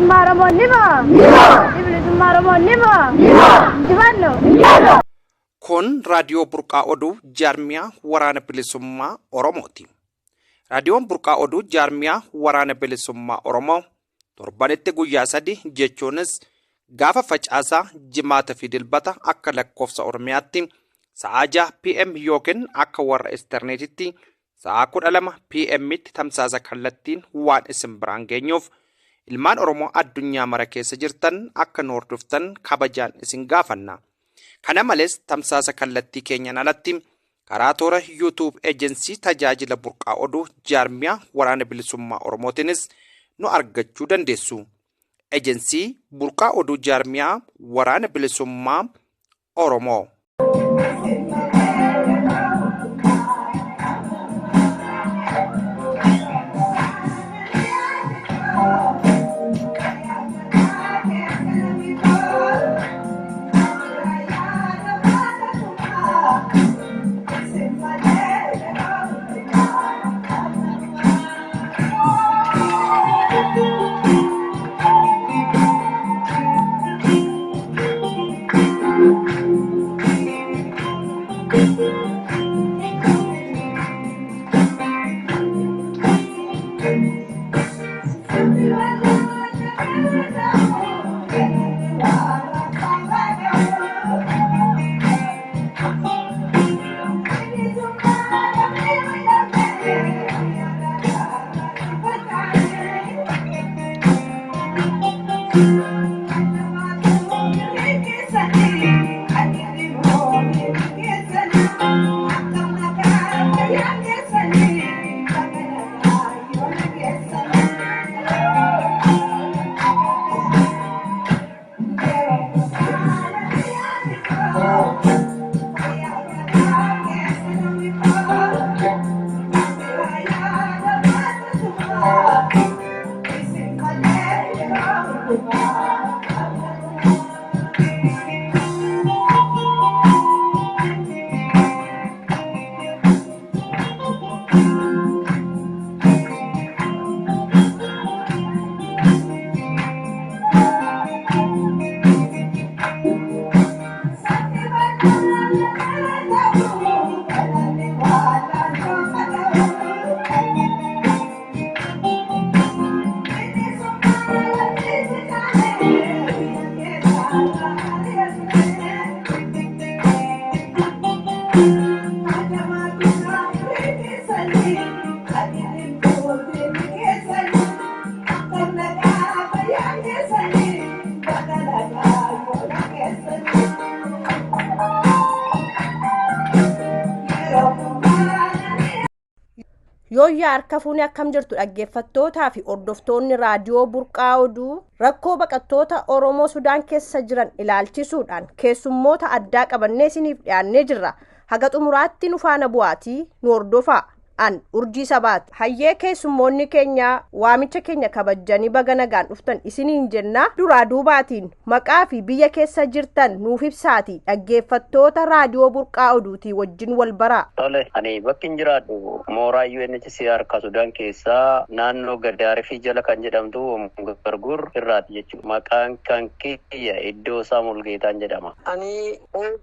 Bilisummaa Oromoo ni mo'a! Addi Bilisummaa Oromoo ni mo'a! Injifannoo! Kun Raadiyoo Burqaa Oduu Jaarmiyaa Waraana Bilisummaa Oromooti. Raadiyoon Burqaa Oduu Jaarmiyaa Waraana Bilisummaa Oromoo torbanitti guyyaa sadi jechuunis gaafa Facaasaa, Jimaata fi Dilbata akka lakkoofsa Oromiyaatti sa'aa 6 PM yookiin akka warra Isterneetitti sa'aa 12 PM'tti tamsaasa kallattiin waan isin biraan geenyuuf ilmaan Oromoo addunyaa mara keessa jirtan akka nu hordoftan kabajaan isin gaafanna. Kana malees tamsaasa kallattii keenyan alatti karaa toora YouTube Ejensii Tajaajila Burqaa Oduu Jaarmiyaa Waraana Bilisummaa Oromootiinis nu argachuu dandeessu. Ejensii Burqaa Oduu Jaarmiyaa Waraana Bilisummaa Oromoo. Yooyyaa harka fuunee akkam jirtu dhaggeeffattootaa fi hordoftoonni raadiyoo Burqaa Oduu rakkoo baqattoota Oromoo Sudaan keessa jiran ilaalchisuudhaan keessummoota addaa qabannee isiniif dhiyaannee jirra. Haga xumuraatti nu faana bu'aatii nu hordofaa. An Urjii Sabaati. Hayyee keessummoonni keenya waamicha keenya kabajjanii baga nagaan dhuftan isiniin jenna. Duraa duubaatiin maqaa fi biyya keessa jirtan nuuf ibsaati dhaggeeffattoota raadiyoo Burqaa Oduutii wajjin wal baraa. Tole, ani bakki hin jiraadhu mooraa UNHCR ka Sudaan keessaa naannoo Gadaarifii jala kan jedhamtu Gargur irraati jechuudha. Maqaan kan kiyya Iddoosaa Mulgeetaan jedhama. Ani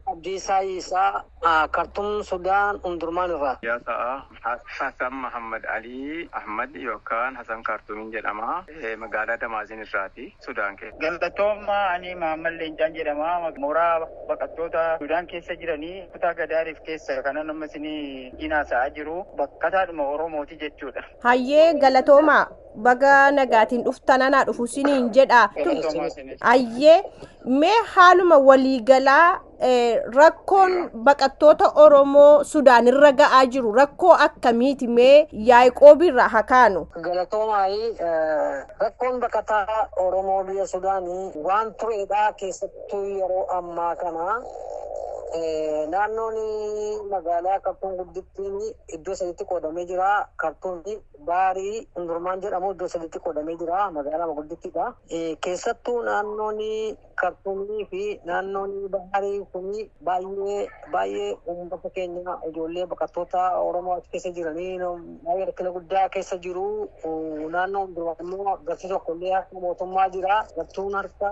Abdiisaa Yiisaa Kartum Sudaan Umdurmaan irraa. Yaa sa'a Hasan Mahammad Alii Ahmad yookaan Hasan Kaartuumiin jedhama. Magaalaa Damaazin irraati Sudaan keessa. Galatooma, ani Mahammad Leencaan jedhama. Mooraa baqattoota Sudaan keessa jiranii kutaa Gadaariif keessa kanan amma isinii haasa'aa jiru bakkataadhuma Oromooti jechuudha. Hayyee galatooma baga nagaatiin dhuftan anaa dhufu isiniin jedha. Galatoomaa isinis. Hayyee mee haaluma waliigalaa rakkoon baqattoota Oromoo Sudaan irra ga'aa jiru rakkoo akkamiiti mee Yaaqoob irraa haa kaanu. Galatoomaayii rakkoon baqataa Oromoo biyya Sudaanii waan tureedha keessattuu yeroo ammaa kana Naannoon magaalaa Kartuum guddittiin iddoo sadiitti qoodamee jira. Kartuum Baarii Hundurmaan jedhamu iddoo sadiitti qoodamee jira. Magaalaa guddittiidha. Keessattuu naannoon Kartuumii fi naannoon Baarii kun baay'ee baay'ee uummata keenya ijoollee baqattoota Oromoo achi keessa jiranii baay'ee rakkina guddaa keessa jiru. Naannoo Hundurmaan immoo gartuu tokkollee harka mootummaa jira. Gartuun harka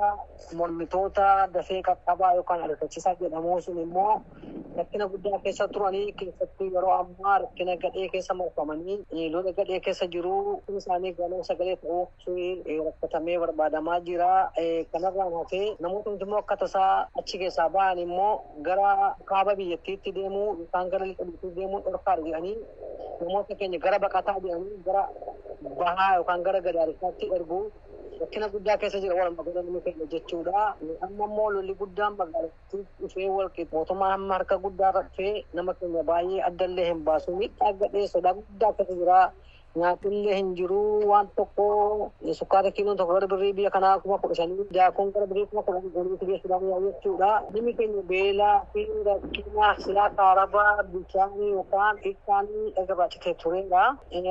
mormitoota dafee qaqqabaa yookaan ariifachiisaa jedhamu sun immoo rakkina guddaa keessa turanii keessattuu yeroo ammaa rakkina gadhee keessa marfamanii lola gadhee keessa jiru. Isaanii galoo sagalee ta'uu rakkatamee barbaadamaa jira. Kanarraan hafee namoota immoo akka tasaa achi keessaa ba'an immoo gara kaaba biyyattiitti deemuu yookaan gara lixa biyyattiitti deemuun dhorkaadha jedhanii namoota keenya gara baqataa jedhanii gara bahaa yookaan gara gadaarisaatti ergu. Rakkina guddaa keessa jira walumaa gala namni keenya jechuudha. Amma immoo lolli guddaan magaalattii dhufee walqixa. Mootummaan amma harka guddaa irra dhufee nama keenya baay'ee addallee hin baasu. Miidhaa gadhee sodaa guddaa keessa jira. Nyaatillee hin jiru waan tokko sukkaara kiiloon tokko gara birrii biyya kanaa 15,000 daakuun gara birrii 10,000 goliitu biyya Sudaanii jechuudha. Namni keenya beelaa fi rakkina silaa kaarabaa bishaanii yookaan ibsaanii dhaga baachitee turedha.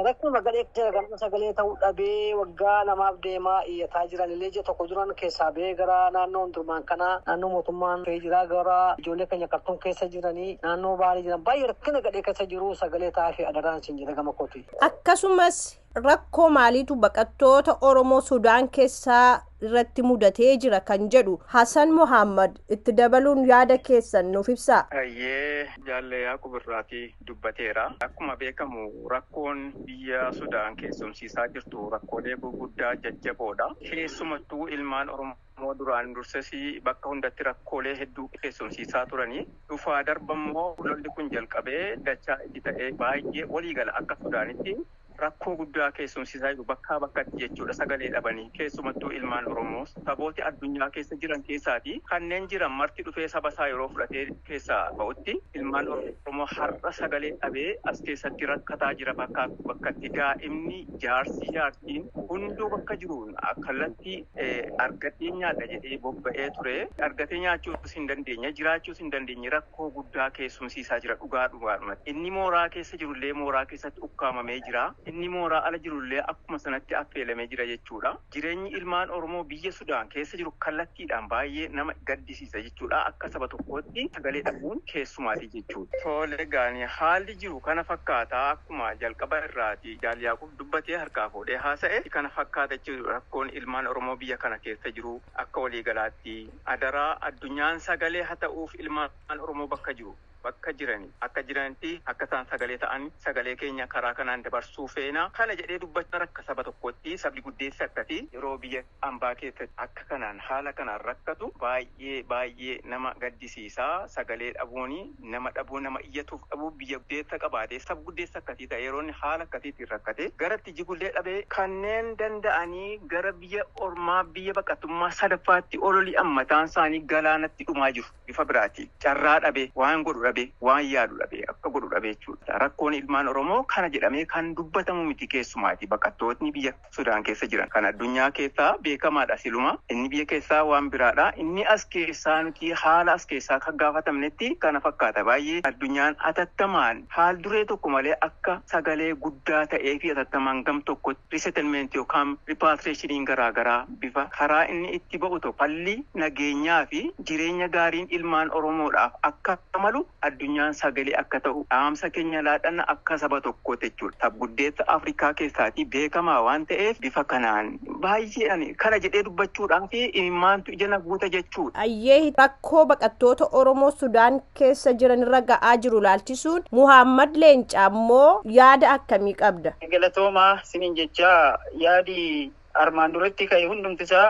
Rakkuma gadhee jira ganama sagalee ta'uu dhabee waggaa lamaaf deemaa iyyataa jiran illee ji'a tokko duran keessaa ba'ee gara naannoo Hundurmaan kanaa naannoo mootummaan fe'ee jira gara ijoollee keenya Kartuum keessa jiranii naannoo Baarii jiran baay'ee rakkina gadhee keessa jiru sagalee ta'aa fi adaraan siin jira gama kooti. Akkasumas rakkoo maaliitu baqattoota Oromoo Sudaan keessaa irratti mudatee jira kan jedhu Hasan Muhammad itti dabaluun yaada keessan nuuf ibsaa. Ayyee Jaalle Yaaqub irraatii dubbateera. Akkuma beekamu rakkoon biyya Sudaan keessumsiisaa jirtu rakkoolee gurguddaa jajjaboodha. Keessumattuu ilmaan Oromoo duraan dursas bakka hundatti rakkoolee hedduu keessumsiisaa turanii. Dhufaa darba immoo lolli kun jalqabee dachaa itti ta'ee baay'ee waliigala akka Sudaanitti rakkoo guddaa keessumsiisaa jiru bakkaa bakkatti jechuudha sagalee dhabanii keessumattuu ilmaan Oromoo sabooti addunyaa keessa jiran keessaati kanneen jiran marti dhufee saba isaa yeroo fudhatee keessaa ba'utti ilmaan Oromoo har'a sagalee dhabee as keessatti rakkataa jira bakkaa bakkatti daa'imni jaarsi jaartiin hunduu bakka jiruun kallattii argatee nyaadha jedhee bobba'ee ture argatee nyaachuus hin dandeenye jiraachuus hin dandeenye rakkoo guddaa keessumsiisaa jira dhugaa dhugaadhumatti inni mooraa keessa jirullee mooraa keessatti ukkaamamee jira. Inni mooraa ala jirullee akkuma sanatti affeelamee jira jechuudha. Jireenyi ilmaan Oromoo biyya Sudaan keessa jiru kallattiidhaan baay'ee nama gaddisiisa jechuudha. Akka saba tokkootti sagalee dhabuun keessumaati jechuudha. Tole gaanii haalli jiru kana fakkaataa akkuma jalqaba irraati Jaal Yaaqub dubbatee harkaa fuudhee haasa'e kana fakkaata jechuudha. Rakkoon ilmaan Oromoo biyya kana keessa jiru akka waliigalaatti adaraa addunyaan sagalee haa ta'uuf ilmaan Oromoo bakka jiru. Bakka jirani akka jiranitti akka isaan sagalee ta'an sagalee keenya karaa kanaan dabarsuu feena kana jedhee dubbachaa rakka saba tokkotti sabni guddeessi akkasii yeroo biyya ambaa keessatti akka kanaan haala kanaan rakkatu baay'ee baay'ee nama gaddisiisaa sagalee dhabuuni nama dhabuu nama iyyatuuf dhabuu biyya guddeessa qabaatee sab guddeessa akkasii ta'e yeroo inni haala akkasiitiin rakkate garatti jigullee dhabee kanneen danda'anii gara biyya ormaa biyya baqatummaa sadaffaatti ololi'an mataan isaanii galaanatti dhumaa jiru bifa biraati carraa dhabee waan godhu dhabee waan yaadu dhabee akka godhu dhabee jechuudha. Rakkoon ilmaan Oromoo kana jedhamee kan dubbatamu miti keessumaati. Baqattootni biyya Sudaan keessa jiran kan addunyaa keessaa beekamaadha siluma. Inni biyya keessaa waan biraadha. Inni as keessaa nuti haala as keessaa kan gaafatamnetti kana fakkaata. Baay'ee addunyaan atattamaan haal duree tokko malee akka sagalee guddaa ta'ee fi atattamaan gam tokkotti resettlement yookaan repatriationiin garaagaraa bifa karaa inni itti ba'u tokko falli nageenyaa fi jireenya gaariin ilmaan Oromoodhaaf akka malu addunyaan sagalee akka ta'u dhaamsa keenya laadhanna akka saba tokkooti jechuudha. Sabguddeessa Afrikaa keessaatii beekamaa waan ta'eef bifa kanaan baay'ee kana jedhee dubbachuudhaaf imimmaantu ija na guuta jechuudha. Ayyee rakkoo baqattoota Oromoo Sudaan keessa jiran irra ga'aa jiru laalchisuun Muhammad Leencaa immoo yaada akkamii qabda? Galatoomaa siniin jecha yaadi armaan duratti ka'e hundumtisaa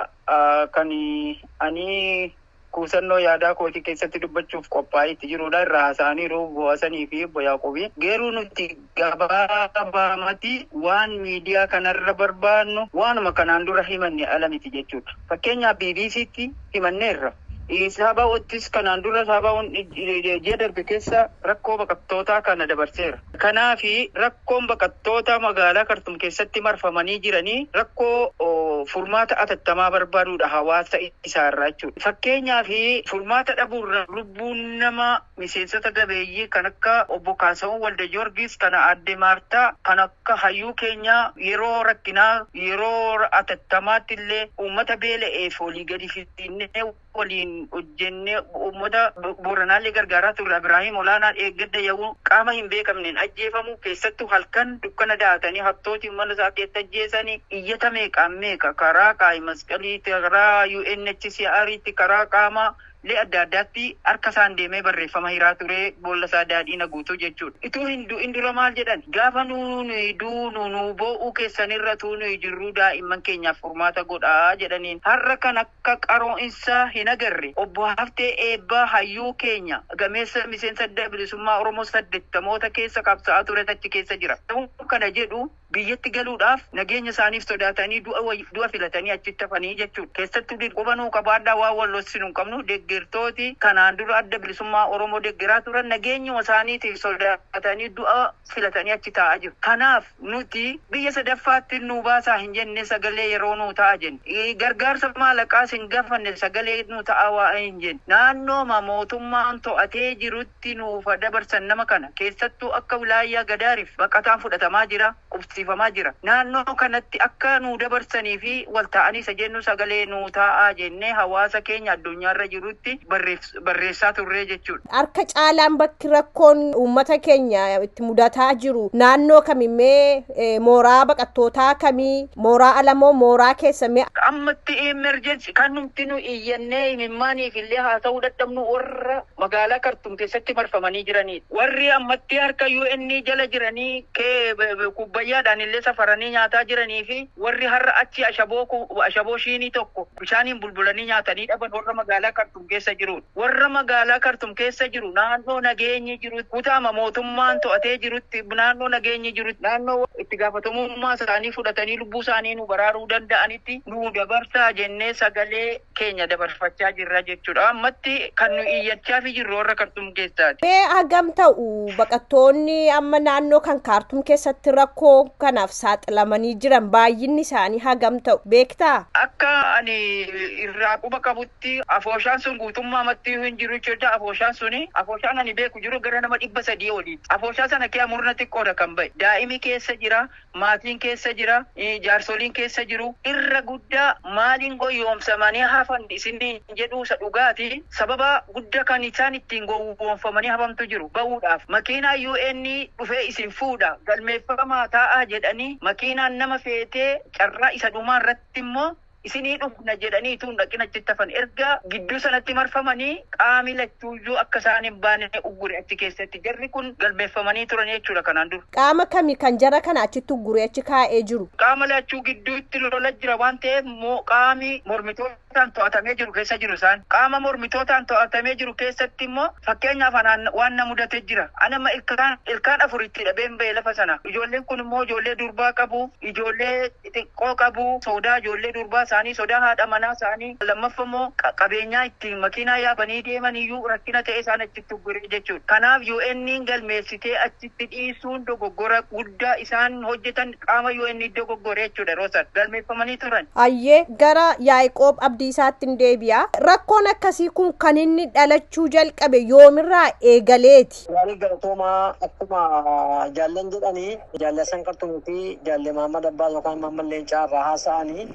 kan ani kuusannoo yaadaa kootii keessatti dubbachuuf qophaa'ee itti jirudha. Irraa haasa'aniiru Bo'aasanii fi Obbo Yaaqoobi. Garuu nuti gabaabamatti waan miidiyaa kanarra barbaannu waanuma kanaan dura himanne ala miti jechuudha. Fakkeenyaaf BBC'tti himanneerra. Saabaa'oottis kanaan dura Saabaa'oon ji'a darbe keessa rakkoo baqattootaa kana dabarseera. Kanaafi rakkoon baqattoota magaalaa Kartum keessatti marfamanii jiranii rakkoo furmaata atattamaa barbaaduudha hawaasa isaarraa jechuudha. Fakkeenyaaf furmaata dhabuurra lubbuun nama miseensota gabeeyyii kan akka obbo Kaasawwan Walde Joorgis, kan aadde Maartaa, kan akka hayyuu keenyaa yeroo rakkinaa yeroo atattamaatti illee uummata beela'eef olii gadi fiinnee waliin hojjennee uummata Booranaallee gargaaraa turre Ibrahiim Olaanaan eeggadda yeroo qaama hin beekamneen ajjeefamu, keessattuu halkan dukkana daatanii hattootiin mana isaa keessa ajjeesanii, iyyata meeqaan meeqa karaa Qaayi Masqalii, karaa UNHCR, karaa qaama lee adda addaatti harka isaan deemee barreeffama hiraa ture, boolla isaa daadhiina guutuu jechuudha. Ituu hin du'in dura maal jedhan? Gaafa nuuni duunu nu boo'uu keessanirra tuu nuyi jirruu daa'imman keenyaaf furmaata godhaa jedhaniin. Har'a kan akka qaroo'insa hin agarre obbo Haftee Eebbaa, hayyuu keenya gameessa, miseensa Adda Bilisummaa Oromoo 80moota keessa qabsaa'aa ture, achi keessa jira. Kana jedhu biyyatti galuudhaaf nageenya isaaniif sodaatanii du'a filatanii achitti hafanii jechuudha. Keessattuu qubanuu qabaadhaa, waan wal lolsinu hin qabnu, deeggartooti kanaan dura Adda Bilisummaa Oromoo deeggaraa turan nageenyuma isaaniitiif sodaatanii du'a filatanii achi taa'aa jiru. Kanaaf nuti biyya sadaffaatti nu baasaa hin jenne, sagalee yeroo nuu ta'a jenne. Gargaarsa maallaqaas hin gaafanne, sagalee nuu ta'a waa hin jenne. Naannooma mootummaan to'atee jirutti nuuf dabarsan nama kana. Keessattuu akka wilaayyaa Gadaariif baqataan fudhatamaa jira, qubsiifamaa jira. Naannoo kanatti akka nuu dabarsanii fi wal ta'anii isa jennu sagalee nuu taa'aa jennee hawaasa keenya addunyaarra jirutti barreessaa turree jechuudha. Harka caalaan bakki rakkoon uummata keenya itti mudataa jiru naannoo kamimee, mooraa baqattootaa kamii, mooraa alamoo, mooraa keessamee? Ammatti emergency kan nuti nu iyyannee imimmaaniif illee haa ta'uu dadhabnu warra magaalaa Kartum keessatti marfamanii jiranidha. Warri ammatti harka UN jala jiranii kubbayyaadhaan illee safaranii nyaataa jiranii fi warri har'a achi ashaboo shiinii tokko bishaaniin bulbulanii nyaatanii dhaban warra magaalaa Kartum keessa jirudha. Warra magaalaa Kartum keessa jiru naannoo nageenyi jiru, kutaama mootummaan to'atee jirutti, naannoo nageenyi jirutti, naannoo itti gaafatamummaa isaanii fudhatanii lubbuu isaanii nu baraaruu danda'anitti nu dabarsaa jennee sagalee keenya dabarfachaa jirra jechuudha. Ammatti kan nu iyyachaa fi jirru warra Kartum keessaati. Mee hagam ta'u baqattoonni amma naannoo kan Kaartum keessatti rakkoo kanaaf saaxilamanii jiran, baay'inni isaanii hagam ta'u beektaa? Akka ani irraa quba qabutti afooshaan sun guutummaa amatti hin jiru jechuudha. Afooshaan suni, afooshaan ani beeku jiru gara nama 300 oliiti. Afooshaa sana kee murna xiqqoodha kan ba'e. Daa'imi keessa jira, maatiin keessa jira, jaarsoliin keessa jiru. Irra guddaa maaliin gowwoomsamanii hafan isin jedhu isa dhugaati. Sababa guddaa kan isaan ittiin gowwoomfamanii hafantu jiru. Bahuudhaaf makiinaa UN dhufee isin fuudha, galmeeffamaa taa'aa jedhanii makiinaan nama feetee, carraa isa dhumaa irratti immoo isinii dhufna jedhanii tuun dhaqin achitti hafan. Erga gidduu sanatti marfamanii qaami lachuuyyuu akka isaan hin baane uggure achi keessatti. Jarri kun galmeeffamanii turan jechuudha kanaan dura. Qaama kami kan jara kana achitti uggure achi kaa'ee jiru? Qaama lachuu gidduutti lola jira waan ta'eef qaami mormitootaan to'atamee jiru keessa jiru isaan. Qaama mormitootaan to'atamee jiru keessatti immoo fakkeenyaaf anaan waan na mudate jira. Anama ilkaan afuritti dhabeen ba'e lafa sana. Ijoolleen kun immoo ijoollee durbaa qabu, ijoollee xixiqqoo qabu, sodaa ijoollee durbaa isaanii, sodaa haadha manaa isaanii, lammaffaa immoo qabeenyaa ittiin makiinaa yaabanii deeman iyyuu rakkina ta'e isaan achitti uggure jechuudha. Kanaaf UN galmeessitee achitti dhiisuun dogoggora guddaa isaan hojjetan, qaama UN dogoggore jechuudha yeroo sana galmeeffamanii turan. Ayyee, gara Yaaqoob Abdiisaatti hin deebi'a. Rakkoon akkasii kun kan inni dhalachuu jalqabe yoomirraa eegaleeti? Gaarii, galatoomaa. Akkuma jaallan jedhanii, jaallassan Kartumii fi jaalle Mahammad Abbaas yookaan Mahammad Leencaa irraa haasa'anii,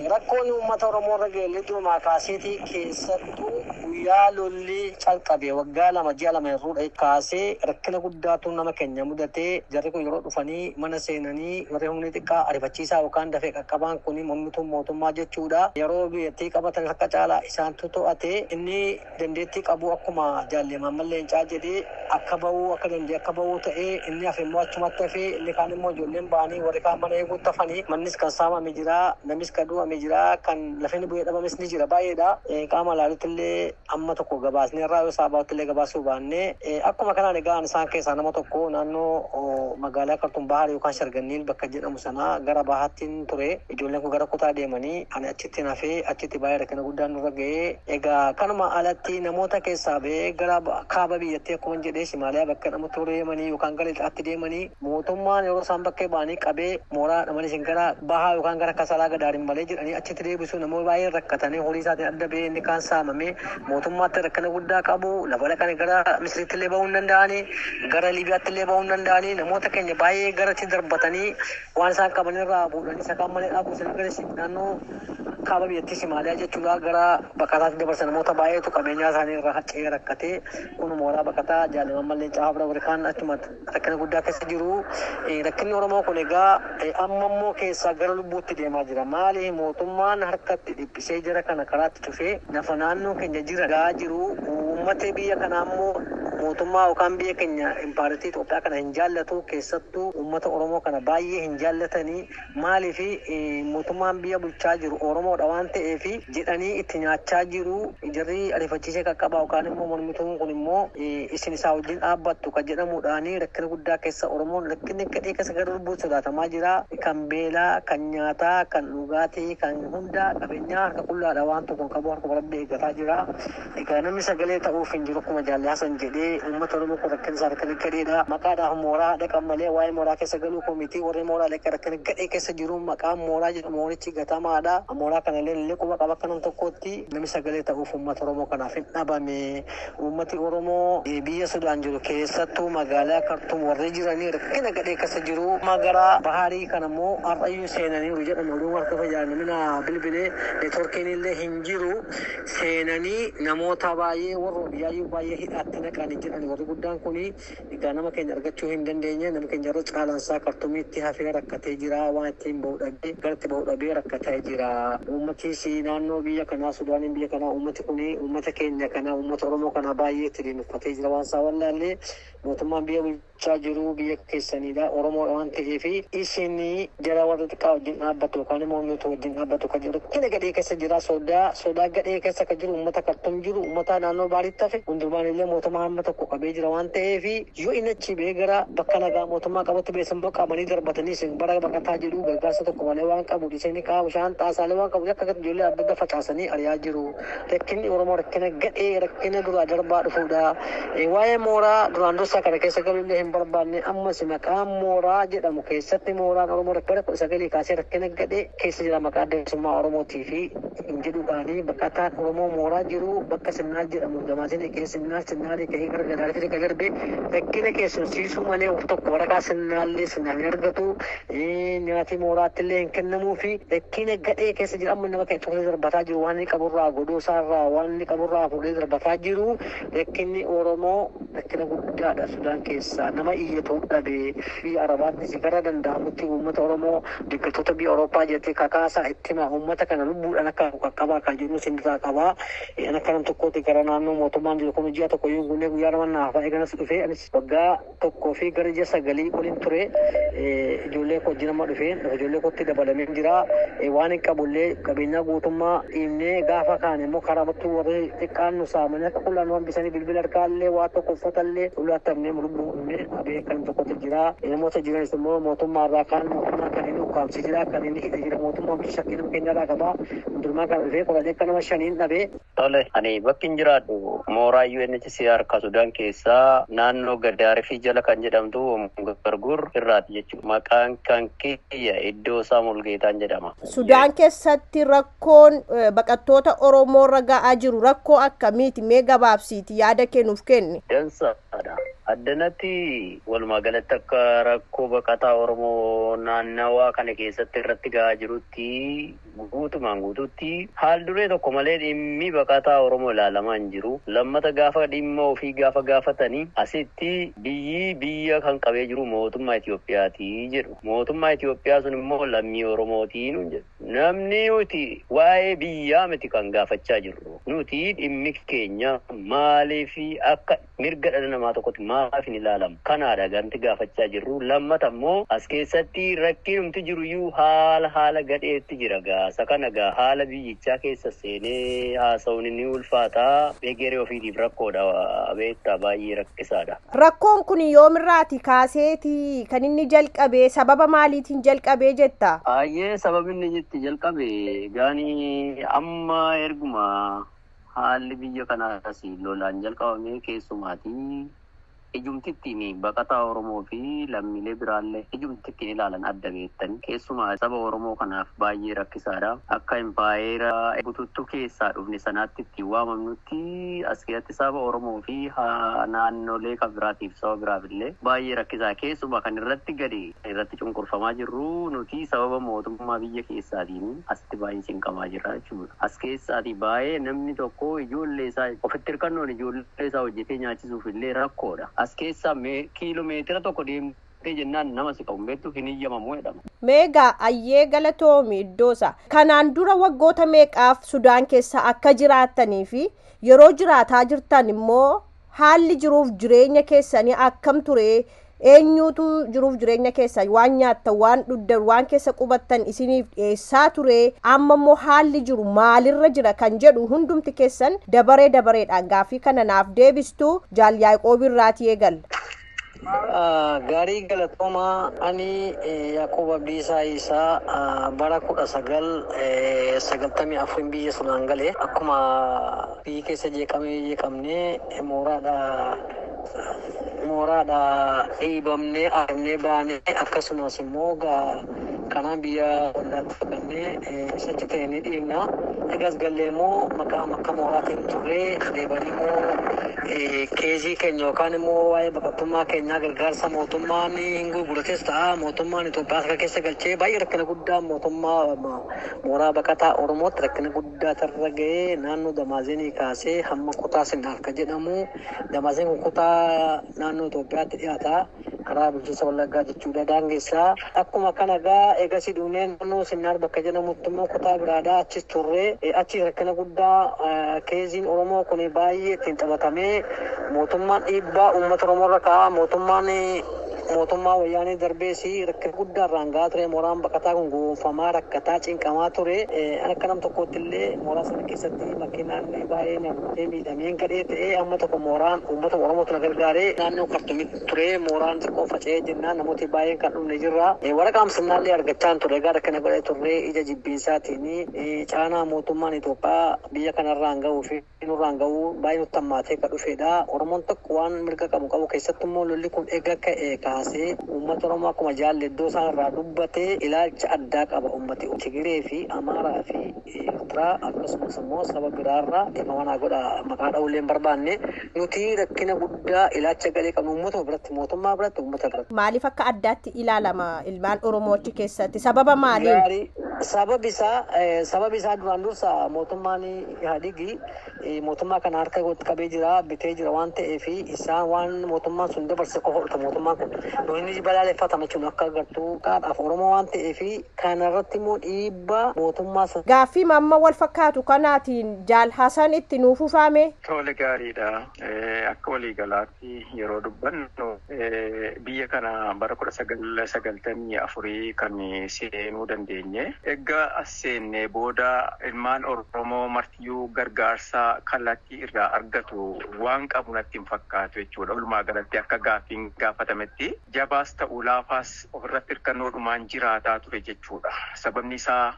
rakkoon uummata Oromoo irra ga'e durumaa kaaseetii, keessattuu guyyaa lolli calqabe waggaa 2 ji'a 2 irruudha kaasee rakkina guddaatu nama keenya mudatee. Jarri kun yeroo dhufanii mana seenanii, warri humni xiqqaa ariifachiisaa yookaan dafee qaqqabaan kun mormituun mootummaa jechuudha. Yeroo biyyattii qabatan harka caalaa isaantu to'ate. Inni dandeettii qabu akkuma jaalle Mahammad Leencaa jedhee akka bahuu akka danda'e akka bahuu ta'ee, inni hafe immoo achumatti hafee, inni kaan immoo ijoolleen bahanii warri kaan mana eeguutti hafanii, mannis kan saamame jira, namis kan du'ame jira, kan lafeen bu'ee dhabames ni jira, baay'eedha. Qaama laalitti illee amma tokko gabaasnee irraa yoo saabaatti illee gabaasuu baannee, akkuma kanaan egaa isaan keessaa nama tokko naannoo magaalaa Kartum Bahar yookaan Sharganniin bakka jedhamu sana gara bahaattiin ture. Ijoolleen kun gara kutaa deemanii ani achitti hafee. turre achitti baay'ee rakkina guddaan nurra ga'ee. Egaa kanuma alatti namoota keessaa ba'ee gara kaaba biyyattii akkuma jedhee Shimaaliyaa bakka jedhamu turre deemanii yookaan gara lixaatti deemanii mootummaan yeroo isaan bakkee ba'anii qabee mooraa dhamanii isin gara bahaa yookaan gara kasalaa gadaarin malee jedhanii achitti deebisuu namoota baay'een rakkatanii horii isaatiin adda ba'ee inni kaan saamamee mootummaatti rakkina guddaa qabu. Lafa dhaqanii gara Misiriitti illee ba'uu hin danda'anii, gara Liibiyaatti illee ba'uu hin danda'anii, namoota keenya baay'ee gara achi darbatanii waan isaan qaban irraa fuudhanii isa kaan malee dhaabuu gara naannoo kaaba biyyattii Shimaaliyaa jechuudha gara baqataatti dabarsan. Namoota baay'eetu qabeenyaa isaanii irraa haccee rakkatee kun mooraa baqataa jaalaman mallee caafa bira warri kaan achuma rakkina guddaa keessa jiru. Rakkinni Oromoo kun egaa amma immoo keessaa gara lubbuutti deemaa jira. Maali mootummaan harkatti dhiphisee jira kana karaatti cufee lafa naannoo keenya jira gaa jiru. Uummata biyya kanaa immoo mootummaa yookaan biyya keenya impaaratii Itoophiyaa kana hin jaallatu, keessattuu uummata Oromoo kana baay'ee hin jaallatanii. Maaliif mootummaan biyya bulchaa jiru Oromoodha waan ta'eef jedhanii itti nyaachaa jiru. Jarri ariifachiisee qaqqabaa yookaan immoo mormituun kun immoo isin isaa wajjin dhaabbattu kan jedhamuudhaani rakkina guddaa keessa Oromoon rakkinni gadhee keessa gara lubbuun sodaatamaa jira. Kan beelaa, kan nyaataa, kan dhugaatii, kan hunda qabeenyaa harka qullaadha waan tokko qabu harka rabbi eeggataa jira. Egaa namni sagalee ta'uuf hin jiru akkuma Jaalli Hasan jedhee uummata Oromoo kun rakkina isaa rakkina gadheedha. Maqaadhaaf mooraa dhaqan malee waa'ee mooraa keessa galuu komitii warri mooraa dhaqan rakkina gadhee keessa jiru maqaan mooraa jedhu moorichi gatamaadha. Mooraa kana illee quba qaba akka nam tokkootti namni sagalee ta'uuf uummata Oromoo kanaaf hin dhabame. Uummati Oromoo biyya Sudaan jiru keessattuu magaalaa Kartuum warri jiranii rakkina gadhee keessa jiru. Gara Baharii kana immoo har'ayyuu seenaniiru jedhama. Oduu harka fayyadamina bilbilee neetworkiin illee hin jiru. Seenanii namoota baay'ee warra biyyaayyuu baay'ee hidhaatti naqanii jedhan warri guddaan kuni egaa nama keenya argachuu hin dandeenye. Nama keenya irra caalansaa Kartuumitti hafee rakkatee jira. Waan ittiin bahu dhabee garatti bahu dhabee rakkatee jira. Uummatis naannoo biyya kanaa Sudaaniin biyya kanaa uummati kuni uummata keenya kana uummata Oromoo kana baay'ee itti diinuffatee jira. Waan isaa wallaallee mootummaan biyya bulchaa jiru biyya keessanidha Oromoo waan ta'eef isin jara warra xiqqaa wajjin dhaabbatu yookaan immoo nuti wajjin dhaabbatu kan jedhu rakkina gadhee keessa jira. Sodaa gadhee keessa kan jiru uummata Kartuum jiru uummata naannoo baariitti hafe hundumaan illee mootummaa hamma tokko qabee jira waan ta'eef yoo inni achi ba'ee gara bakka nagaa mootummaa qabutti beesan immoo qabanii darbatanii isin bara baqataa jedhu gargaarsa tokko malee waan qabu dhiisanii qabu bishaan xaasaalee waan qabu akka ijoollee adda adda facaasanii ari'aa jiru. Rakkinni Oromoo rakkina gadhee rakkina duraa darbaa dhufuudha. Waa'ee mooraa duraan dursaa kana keessa galuu illee hin barbaanne ammas maqaan mooraa jedhamu keessatti mooraan Oromoo bara 19 kaasee rakkina gadhee keessa jira maqaa adda bilisummaa Oromootii fi hin jedhuudhaani baqataan Oromoo mooraa jiru bakka Sinnaal jedhamu gamaatiin dhiqee Sinnaal ka'ee gara Gadaaritti dhiqee darbee rakkina keessumsiisuu malee of tokko waraqaa Sinnaallee Sinnaal hin argatu. Nyaati mooraatti illee hin kennamuu fi rakkina gadhee keessa jira. Amma nama keessa fuudhee darbataa jiru waan inni qaburraa godoo isaarraa waan inni qaburraa fuudhee darbataa jiru. Rakkinni Oromoo rakkina guddaadha Sudaan keessaa nama iyyatu dhabee biyya Arabaattis gara danda'amutti uummata Oromoo deeggartoota biyya Awurooppaa jettee kakaasaa itti himaa uummata kana lubbuudhaan akka qaqqabaa kan jedhu sinirraa qabaa. Akka nam tokkooti gara naannoo mootummaan jiru kun ji'a tokko yoo guunnee guyyaa lama naaf eeganas dhufee anis waggaa tokkoo fi gara ji'a 9 oliin ture. Ijoollee koo wajjin amma dhufee ijoollee kootti dabalamee jira. Waan hin qabullee qabeenyaa guutummaa dhiibnee gaafa kaan immoo karaa battuu warri xiqqaan nu saamanii akka qullaan nu hambisanii bilbila harkaallee waa tokko uffatallee qullaattamnee lubbuu himnee dhabee kan tokkotti jira. Namoota jiranis immoo mootummaa irraa kaan mootummaa kan inni ukkaamsee jira kan inni hidhe jira mootummaa bulchu shakkii nama keenya irraa qaba. Hundumaa kan dhufee qoratee akka nama 5 dhabee. Tole, ani bakki hin jiraadhu mooraa UNHCR Sudaan keessaa naannoo Gadaarifii jala kan jedhamtu Gargur irraati jechuudha. Maqaan kan kiyya iddoo isaa Mulgeetaan jedhama. Sudaan keessatti rakkoon baqattoota Oromoo irra ga'aa jiru rakkoo akkamiiti? Mee gabaabsiiti yaada kennuuf kenni. Dansaadha. Addanatti walumaa galatti akka rakkoo baqataa Oromoo naannawaa kana keessatti irratti ga'aa jirutti guutumaan guututti haal duree tokko malee dhimmi baqataa Oromoo ilaalamaa hin jiru. Lammata gaafa dhimma ofii gaafa gaafatanii asitti biyyi biyya kan qabee jiru mootummaa Itoophiyaati jedhu. Mootummaa Itoophiyaa sun immoo lammii Oromootii nuun jedhu. Namni nuti waa'ee biyyaa miti kan gaafachaa jirru. Nuti dhimmi keenya maaliif akka mirga dhala namaa tokkotti Maaf hin ilaalamu? Kanaadha ganti gaafachaa jirru. Lammata immoo as keessatti rakkinumti jiruyyuu haala gadheetti jira gaasa kana gaa haala biyyichaa keessa seenee haasa'uun ni ulfaataa. Egeree ofiitiif rakkoodha beektaa, baay'ee rakkisaadha. Rakkoon kun yoomirraati kaaseeti kan inni jalqabe, sababa maaliitiin jalqabee jetta? Baay'ee sababni inni itti jalqabe gaanii amma erguma haalli biyya kanaas lolaan jalqabame, keessumaatii ijumtittiin baqataa Oromoo fi lammiilee biraallee ijumtittiin ilaalan adda beektan, keessumaa saba Oromoo kanaaf baay'ee rakkisaadha. Akka impaayeera bututtuu keessaa dhufne sanaatti ittiin waamamnutti as keessatti saba Oromoo fi naannolee kan biraatiif saba biraaf illee baay'ee rakkisaa. Keessumaa kan irratti gadi irratti cunqurfamaa jirru nuti sababa mootummaa biyya keessaatiin asitti baay'ee cinqamaa jirra jechuudha. As keessaatii baay'ee namni tokko ijoollee isaa ofitti hirkannoon ijoollee isaa hojjetee nyaachisuuf illee rakkoodha. As keessaa kiiloomeetira tokko deemtee jennaan nama si qabu beektu hin iyyamamu jedhama. Meegaa ayyee galatoomi iddoosa. Kanaan dura waggoota meeqaaf Sudaan keessa akka jiraattanii fi yeroo jiraataa jirtan immoo haalli jiruuf jireenya keessanii akkam ture? Eenyuutu jiruuf jireenya keessa waan nyaattan, waan dhugdan, waan keessa qubattan isiniif dhiyeessaa ture? Amma immoo haalli jiru maalirra jira kan jedhu hundumti keessan dabaree dabareedhaan gaaffii kana naaf deebistu. Jaal Yaaqoob irraatii eegalla. Gaarii, galatoomaa. Ani Yaaqoob Abdiisaa Isaa, bara 1994 biyya Sudaan gale. Akkuma biyyi keessa jeeqamee jeeqamnee mooraadha dhiibamnee aramnee baanee, akkasumas immoo kanaan biyya ollaatti fudhannee isachi ta'e ni dhiibna. Egas gallee immoo maqaa akka mooraatiin turree deebanii immoo keezii keenya yookaan immoo waa'ee baqattummaa keenyaa gargaarsa mootummaan hin gurgurates ta'a, mootummaan Itoophiyaa harka keessa galchee baay'ee rakkina guddaa mootummaa mooraa baqataa Oromootti rakkina guddaa tarra ga'ee, naannoo Damaazenii kaasee hamma kutaa Sinnaaf kan jedhamu. Damaazeen kun kutaa naannoo Itoophiyaatti dhiyaata, karaa bulchiinsa Wallaggaa jechuudha daangessaa. Akkuma kana gaa egasii dhumnee naannoo Sinnaar bakka jedhamutti immoo kutaa biraadhaa achis turree, achi rakkina guddaa keeziin Oromoo kun baay'ee ittiin taphatamee, mootummaan dhiibbaa uummata Oromoo irra kaa'aa, mootummaan mootummaa wayyaanee darbees rakkina guddaa irraan gahaa ture. Mooraan baqataa kun goonfamaa, rakkataa, cinqamaa ture. Akka nam tokkootti illee mooraa sana keessatti makiinaan baay'ee namtee miidhamee gadhee ta'ee, amma tokko mooraan uummata Oromootu na gargaaree naannoo Kartumitti ture. Mooraan xiqqoo faca'ee jennaan namooti baay'een kan dhumne jirra. Waraqaa amsinnaallee argachaa hin turre. Egaa rakkina godhee turre, ija jibbiinsaatiin caanaa mootummaan Itoophiyaa biyya kanarraan gahuu fi nurraan gahuu baay'ee nutti hammaatee kan dhufedha. Oromoon tokko waan mirga qabu qabu, keessattuu immoo lolli kun eega ka'e kaasee uummata Oromoo akkuma jaalle iddoo isaan irraa dubbatee ilaalcha addaa qaba uummati Tigiree fi Amaaraa fi Eertiraa, akkasumas immoo saba biraarraa dhimma manaa godha maqaa dha'uullee hin barbaanne. Nuti rakkina guddaa ilaalcha gadhee qabnu uummata biratti, mootummaa biratti, uummata biratti. Maaliif akka addaatti ilaalama ilmaan Oromoo achi keessatti, sababa maaliin? Gaarii. Sababi isaa duraan dursa mootummaan Ihaadigi mootummaa kana harka qabee jira, bitee jira waan ta'eef, isaan waan mootummaan sun dabarse qofa fudhata. Mootummaan kun inni balaaleffatama jechuun akka agartuu qaadhaaf Oromoo waan ta'eef, kanarratti immoo dhiibbaa mootummaa sana. Gaaffii mamma wal fakkaatu kanaatiin Jaal Hasan itti nuuf ufame. Tole, gaariidha. Akka waliigalaatti yeroo dubbannu biyya kana bara 1994 kan seenuu dandeenye. Egaa as seennee booda ilmaan Oromoo martiyyuu gargaarsa kallattii irraa argatu waan qabu natti hin fakkaatu jechuudha. Walumaa galatti akka gaaffiin gaafatametti jabaas ta'u laafaas ofirratti hirkannoodhumaan jiraataa ture jechuudha. Sababni isaa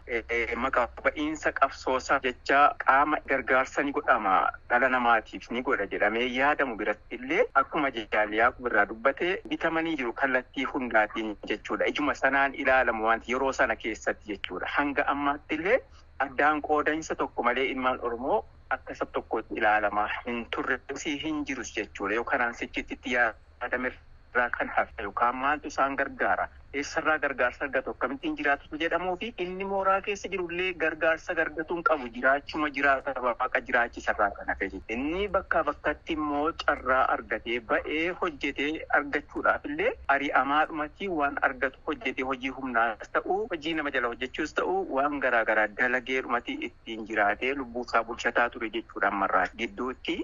maqaa ba'iinsa qabsoosaa jecha qaama gargaarsa ni godhama, dhala namaatiif ni godha jedhamee yaadamu biratti illee akkuma jaaliyaa irraa dubbate bitamanii jiru kallattii hundaatiin jechuudha. Ijuma sanaan ilaalamu wanti yeroo sana keessatti jechuudha. Hanga ammaatti illee addaan qoodansa tokko malee ilmaan Oromoo akka sab tokkootti ilaalamaa hin turre, hin jirus jechuudha. Yookaan sichitti itti yaadame irraa kan hafe yookaan maaltu isaan gargaara. Eessarraa gargaarsa argatu, akkamittiin jiraatu jedhamuu fi inni mooraa keessa jirullee gargaarsa argatuun qabu, jiraachuma jiraata waaqa jiraachisarraa kan hafe jechuudha. Inni bakkaa bakkatti immoo carraa argatee ba'ee hojjetee argachuudhaaf illee ari'amaadhumatti waan argatu hojjetee, hojii humnaas ta'u, hojii nama jala hojjechuus ta'u, waan garaagaraa dalageedhumatti ittiin jiraatee lubbuu isaa bulchataa ture jechuudha ammarraa. Gidduutti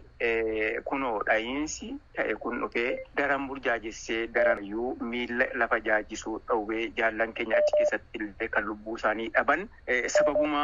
kunoo dha'iinsi ta'e kun dhufee daran burjaajessee, daran iyyuu miilla lafa jaajisuu dhowwee, jaallan keenya achi keessatti illee kan lubbuu isaanii dhaban sababuma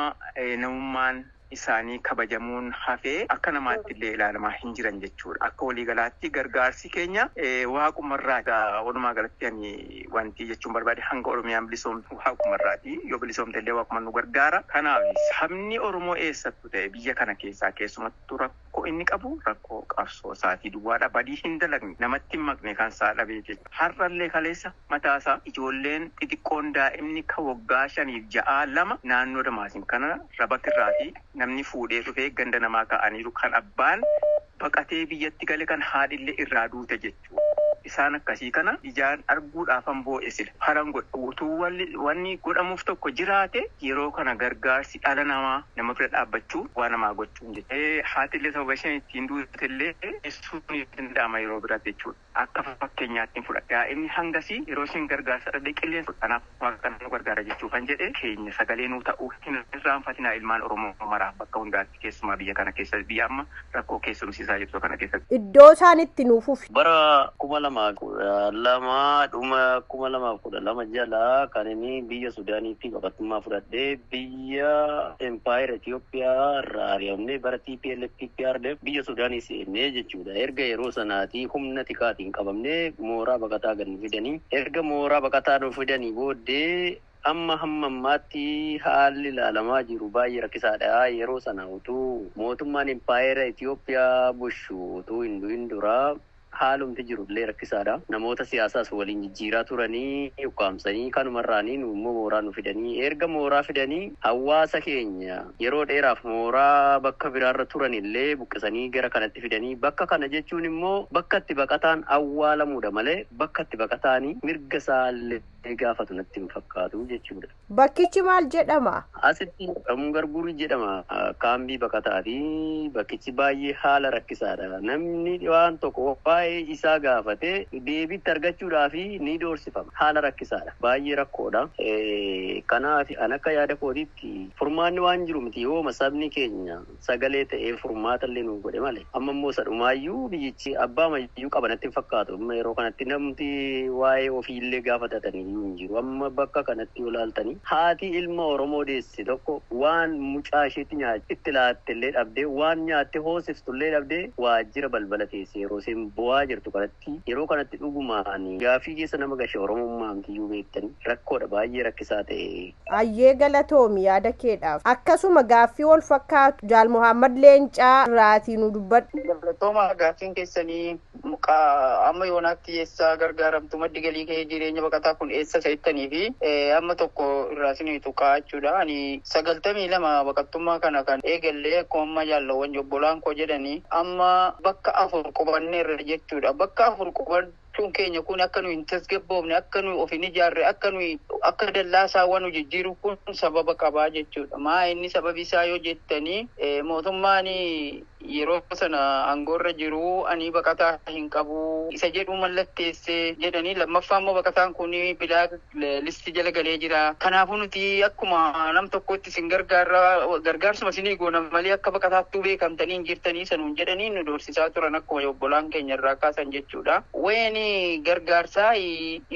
namummaan isaanii kabajamuun hafee akka namaatti illee ilaalamaa hin jiran jechuudha. Akka waliigalaatti gargaarsi keenya waaqumarraa. Walumaa galatti ani wanti jechuun barbaade, hanga Oromiyaan bilisoomtu waaqumarraati. Yoo bilisoomte illee waaquma nu gargaara. Kanaaf sabni Oromoo eessattu ta'e biyya kana keessaa keessumattuu rakkoo inni qabu rakkoo qabsoo isaatii duwwaadha. Badii hin dalagne, namatti hin maqne, kan isaa dhabee jechuudha. Har'allee kaleessa mataasaa ijoolleen xixiqqoon, daa'imni kan waggaa 5 fi 6 2 naannoo Damaasin kana Rabakirraatii namni fuudhee dhufee ganda namaa ka'aniiru, kan abbaan baqatee biyyatti gale, kan haadhillee irraa duute jechuudha. Isaan akkasii kana ijaan arguudhaaf han boo'e sila. Haran godha. Utuu wanni godhamuuf tokko jiraate, yeroo kana gargaarsi dhala namaa nama bira dhaabbachuu waa namaa gochuun jechuudha. Haatillee sababa isheen ittiin duutellee ibsuun ni danda'ama yeroo biraatti jechuudha. Akka fakkeenyaatti fudha. Daa'imni hangasii yeroo isheen gargaarsa dhabdee qilleensa, kanaaf waaqa nu gargaara jechuu kan jedhe keenya sagalee nuu ta'uu hin irraanfatinaa ilmaan Oromoo maraaf bakka hundaatti, keessumaa biyya kana keessa, biyya amma rakkoo keessumsiisaa jirtu kana keessatti. Iddoo isaan itti nuufuuf. Bara 2012, dhuma 2012 jala kan inni biyya Sudaaniitti baqattummaa fudhadhee, biyya Empire Itoophiyaa irraa ari'amnee bara TPLF TPRF biyya Sudaanii seennee jechuudha. Erga yeroo sanaatii humna tikaatiin qabamnee mooraa baqataa gad nu fidanii, erga mooraa baqataa nu fidanii booddee amma hamma ammaatti haalli ilaalamaa jiru baay'ee rakkisaadha. Yeroo sana utuu mootummaan Empire Itoophiyaa bushu utuu hin du'in dura haalumti jiru illee rakkisaadha. Namoota siyaasaas waliin jijjiiraa turanii ukkaamsanii, kanumarraanii nu immoo mooraa nu fidanii, erga mooraa fidanii hawaasa keenya yeroo dheeraaf mooraa bakka biraarra turan illee buqqisanii gara kanatti fidanii, bakka kana jechuun immoo bakka itti baqataan awwaalamuudha malee bakka itti baqataanii mirga isaallee gaafatu natti hin fakkaatu jechuudha. Bakkichi maal jedhama? Asitti Gargurii jedhama. Kaambii baqataa fi bakkichi baay'ee haala rakkisaadha. Namni waan tokko waa'ee isaa gaafatee deebiitti argachuudhaaf ni doorsifama. Haala rakkisaadha. Baay'ee rakkoodha. Kanaaf an akka yaada kootiitti furmaanni waan jiru miti, yooma sabni keenya sagalee ta'ee furmaata illee nu godhe malee. Amma immoo sadhumaayyuu biyyichi abbaa mayyuu qaba natti hin fakkaatu. Amma yeroo kanatti namti waa'ee ofiillee gaafatatanii hin jiru. Amma bakka kanatti yoo ilaaltanii, haati ilma Oromoo deesse tokko waan mucaa isheetti itti laatte illee dhabdee, waan nyaatte hoosiftu illee dhabdee, waajjira balbala teesse yeroo isheen bu'aa jirtu kanatti, yeroo kanatti dhugumaan gaaffii keessa nama gashe Oromummaan kiyyuu beektanii rakkoodha, baay'ee rakkisaa ta'e. Ayyee, galatoomi yaada keedhaaf. Akkasuma gaaffii wal fakkaatu Jaal Muhammad Leencaa irraatii nu dubbadhu. Galatooma, gaaffiin keessanii amma yoonaatti eessa gargaaramtu, maddi galii kee jireenya baqataa kun eessa isa jettanii fi amma tokko irraa isinii tuqaa jechuudha. Ani 92 baqattummaa kana kan eegallee, akkuma amma jaallawwan jobbolaan koo jedhanii, amma bakka afur qubanneerra jechuudha. Bakka afur qubachuun keenya kun akka nuyi hin tasgabboofne, akka nuyi of hin ijaarre, akka nuyi akka dallaa saawwan nu jijjiiru kun sababa qabaa jechuudha. Maa inni sababi isaa yoo jettanii, mootummaan yeroo sana aangoorra jiru ani baqataa hin qabu isa jedhu mallatteesse jedhanii, lammaffaa immoo baqataan kun black list jala galee jira. Kanaafuu nuti akkuma nam tokkotti isin gargaarra, gargaarsuma isinii goona malee akka baqataattuu beekamtanii hin jirtanii sanuun jedhanii nu doorsisaa turan, akkuma obbolaan keenya irraa kaasan jechuudha. Wayni gargaarsaa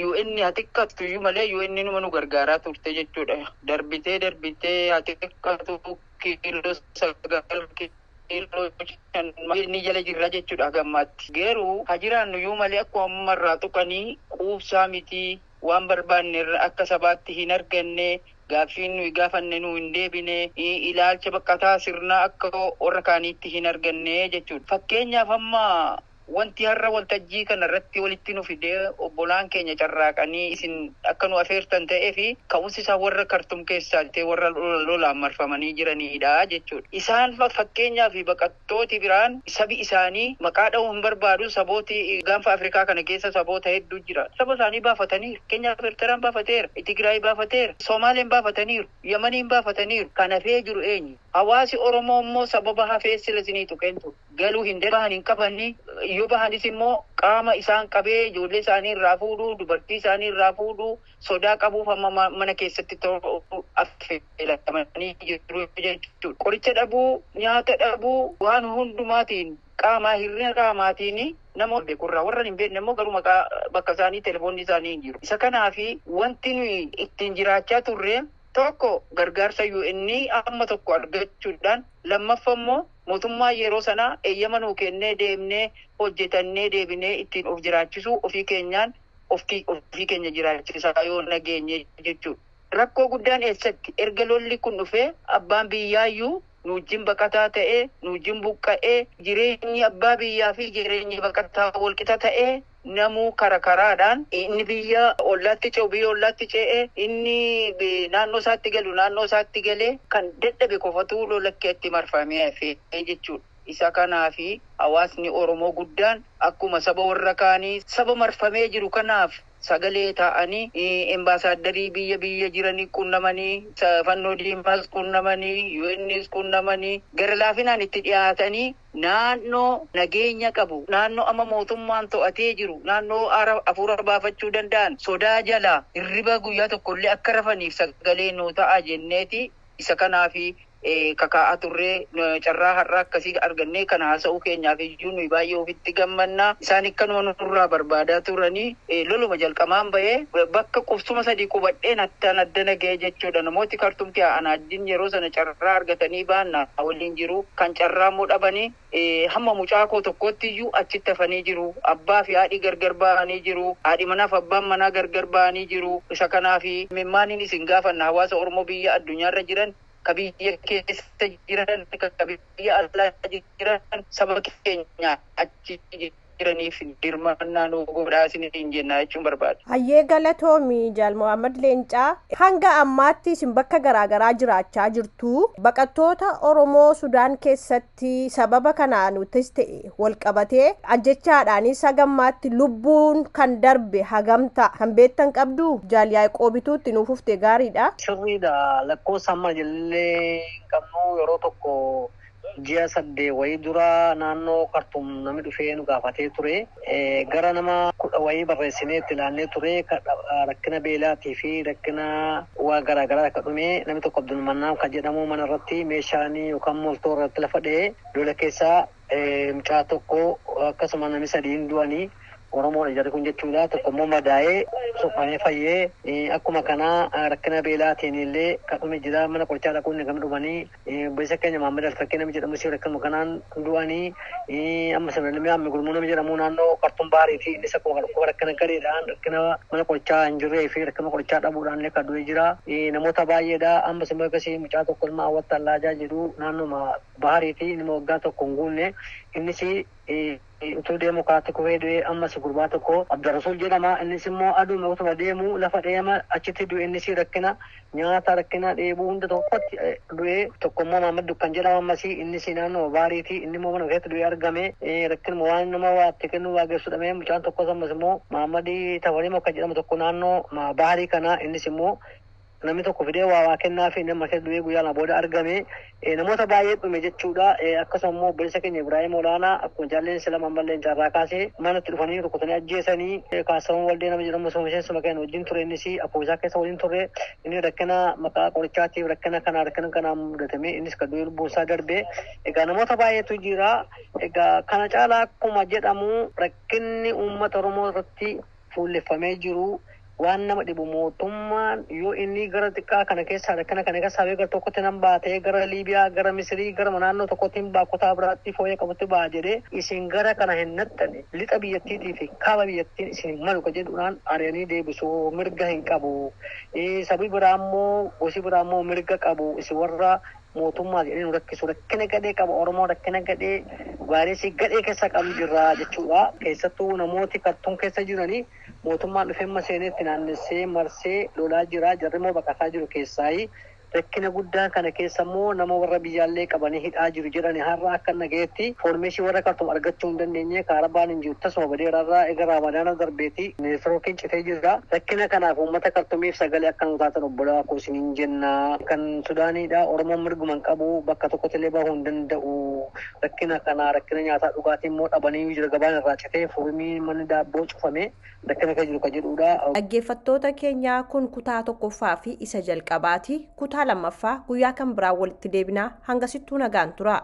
UN haa xiqqattu iyyuu malee UN numa nu gargaaraa turte jechuudha. Darbitee darbitee haa xiqqatu kiiloo 9, kiiloo 5 inni jala jirra jechuudha gammaatti. Garuu haa jiraannu iyyuu malee akkuma ammarraa tuqanii quubsaa miti, waan barbaanne irra akka sabaatti hin arganne, gaaffiin nuyi gaafanne nu hin deebine, ilaalcha baqataa sirnaa akka warra kaaniitti hin arganne jechuudha. Fakkeenyaaf amma Wanti har'a waltajjii kana irratti walitti nu fidee obbolaan keenya carraaqanii isin akka nu afeertan ta'ee fi ka'umsi isaa warra Kartum keessaa ta'e warra lolaan marfamanii jiranidha jechuudha. Isaan fakkeenyaa fi baqattooti biraan sabi isaanii maqaa dha'uu hin barbaadu sabooti gaanfa Afrikaa kana keessa saboota hedduu jira. Saba isaanii baafataniiru. Keenyaaf Eertiraan baafateera, Tigraay baafateera, Somaaleen baafataniiru, Yamaniin baafataniiru. Kan hafee jiru eenyu? Hawaasi Oromoo immoo sababa hafee sila isinii tuqeentu galuu hin danda'an hin qabanii yoo bahanis immoo qaama isaan qabee ijoollee isaanii irraa fuudhuu dubartii isaanii irraa fuudhuu sodaa qabuuf amma mana keessatti affeelamanii jiru jechuudha. Qoricha dhabuu, nyaata dhabuu waan hundumaatiin qaamaa hir'ina qaamaatiin nama beekurraa warra hin beekne immoo garuu maqaa bakka isaanii telefoonni isaanii hin jiru. Isa kanaafi wanti nuyi ittiin jiraachaa turre tokko gargaarsa UN amma tokko argachuudhaan lammaffaa immoo mootummaa yeroo sanaa eeyyama nuu kennee deemnee hojjetannee deebinee ittiin of jiraachisuu ofii keenyaan ofii keenya jiraachisaa yoo nageenye jechuudha. Rakkoo guddaan eessatti erga lolli kun dhufee abbaan biyyaayyuu nu wajjin baqataa ta'ee nu wajjin buqqa'ee jireenyi abbaa biyyaa fi jireenyi baqataa walqixa ta'ee namuu kara karaadhaan inni biyya ollaatti ce'u biyya ollaatti ce'ee inni naannoo isaatti galu naannoo isaatti galee kan dadhabe qofatu lola keetti marfamee hafee jechuudha. Isa kanaafi hawaasni Oromoo guddaan akkuma saba warra kaanii saba marfamee jiru kanaaf sagalee ta'anii embaasaadarii biyya biyya jiranii qunnamanii fannoo diimaas qunnamanii UNs qunnamanii gara laafinaan itti dhiyaatanii naannoo nageenya qabu naannoo amma mootummaan to'atee jiru naannoo hafuura baafachuu danda'an sodaa jalaa hirriba guyyaa tokkollee akka rafaniif sagalee nuu ta'a jenneeti isa kanaafi kakaa'aa turree carraa har'a akkasii argannee kana haasa'uu keenyaaf iyyuu nuyi baay'ee ofitti gammannaa. Isaan akkanuma nurraa barbaadaa turanii loluma jalqamaan bahee bakka qubsuma sadii qubadheen attaan addana ga'e jechuudha. Namooti Kartum ana wajjin yeroo sana carraa argatanii baanna waliin jiru. Kan carraa immoo dhabanii hamma mucaa koo tokkotti iyyuu achitti hafanii jiru. Abbaa fi haadhi gargar ba'anii jiru. Haadhi manaaf abbaan manaa gargar ba'anii jiru. Isa kanaafi maaliin isin gaafanna hawaasa Oromoo biyya addunyaarra jiran ka biyya keessa jiran ka biyya alaa jiran saba keenya achi jiraniif dirmannaa nu godhaa isiniin jenna jechuun barbaada. Hayyee galatoomi Jaal Mohaammed Leencaa hanga ammaatti isin bakka garaagaraa jiraachaa jirtu baqattoota Oromoo Sudaan keessatti sababa kanaan nutis ta'e walqabatee ajjechaadhaanis hagammaatti lubbuun kan darbe hagamta kan beektan qabdu Jaal Yaaqoobituutti nuuf ufte gaariidha. Sirriidha lakkoofsa amma jallee hin qabnu yeroo tokko ji'a 8 wayii dura naannoo Kartum namni dhufee nu gaafatee ture. Gara nama 10 wayii barreessinee itti ilaannee ture. Rakkina beelaatii fi rakkina waa garaagaraa akka dhume namni tokko Abdul Mannaan kan jedhamu mana irratti meeshaan yookaan moltoo irratti lafa dha'ee lola keessaa mucaa tokko akkasuma namni 3 du'anii Oromoodha jarri kun jechuudha. Tokko immoo madaa'ee suphamee fayyee akkuma kanaa rakkina beelaatiin illee kan dhume jira. Mana qorichaa dhaquun kan dhumanii obboleessa keenya Maammed Alfakkee namni jedhamu si rakkinuma kanaan du'anii amma sanallee amma gurmuu namni jedhamu naannoo Kartum Baariiti. Innis akkuma kana dhukkuba rakkina gareedhaan rakkina mana qorichaa hin jirree fi rakkina qorichaa dhabuudhaan illee kan du'e jira. Namoota baay'eedha. Ammas immoo akkasii mucaa tokko ilma Hawwatta Allaajaa jedhu naannoo Baariiti. Inni waggaa tokko hin guunne innis utuu deemu karaatti kufee du'e. Ammas gurbaa tokko Abdarasuul jedhama. Innis immoo aduuma utuma deemu lafa deema achitti du'e. Innis rakkina nyaata rakkina dheebuu hunda tokkotti du'e. Tokko immoo Maammed Dukkan jedhama. Ammas innis naannoo Baariiti. Inni immoo mana keessatti du'e argame. Rakkinuma waan nama waatti kennu waa geessu dhabee mucaan tokkos ammas immoo Maammed Tafarii kan jedhamu tokko naannoo Baarii kana innis immoo namni tokko fidee waa kennaa fi nama keessa du'ee guyyaa lama booda argame. Namoota baay'ee dhume jechuudha. Akkasuma immoo obboleessa keenya Ibraahim Olaanaa akkuma jaalleen Silama Ammallee carraa kaasee manatti dhufanii rukutanii ajjeesanii kaasamuun waldee nama jedhamu osoo miseensuma keenya wajjin ture. Innis akkuma keessa waliin turre. Inni rakkina maqaa qorichaatiif rakkina kanaan mudatame innis kan du'e lubbuun isaa darbe. Egaa namoota baay'eetu jira. Egaa kana caalaa akkuma jedhamu rakkinni uummata Oromoo irratti fuulleffamee jiru Waan nama dhibu mootummaan yoo inni gara xiqqaa kana keessaa rakkina kana keessaa gara tokkotti nan baatee gara Liibiyaa, gara Misirii, gara naannoo tokkotti hin baa, kutaa biraatti fooyyee qabutti ba'a jedhee, isin gara kana hin naxxane, lixa biyyattiitii fi kaaba biyyattiin isin malu ka jedhuudhaan ari'anii deebisuu mirga hin qabu. Sabi biraa immoo, gosi biraa immoo mirga qabu, isin warra mootummaa jedhanii nu rakkisu. Rakkina gadhee qaba Oromoo, rakkina gadhee vaayirasii gadhee keessa qabu jirra jechuudha. Keessattuu namooti Kartuun keessa jiranii mootummaan dhufee amma seeneetti naannessee marsee lolaa jira, jarri immoo baqataa jiru keessaayi. Rakkina guddaa kana keessa immoo nama warra biyyaallee qabanii hidhaa jiru jedhani. Har'a akka nagayetti foormeeshii warra Kartuum argachuu hin dandeenye, kaarabaan hin jiru, tasuma badeerarraa egaa Raamadaana darbeeti neetworkiin citee jira. Rakkina kanaaf uummata Kartuumiif sagalee akka nu taatan obbolaa koo isiniin jenna. Kan Sudaaniidha, Oromoon mirguma hin qabu, bakka tokkotti illee bahuu hin danda'u. Rakkina kana, rakkina nyaataa dhugaatii immoo dhabanii jira, gabaan irraa citee, foormiin manni daabboo cufame, rakkina kan jiru kan jedhudha. Dhaggeeffattoota keenyaa, kun kutaa tokkoffaa fi isa jalqabaati. Kutaa lammaffaa guyyaa kan biraa walitti deebinaa, hangasittuu nagaan tura.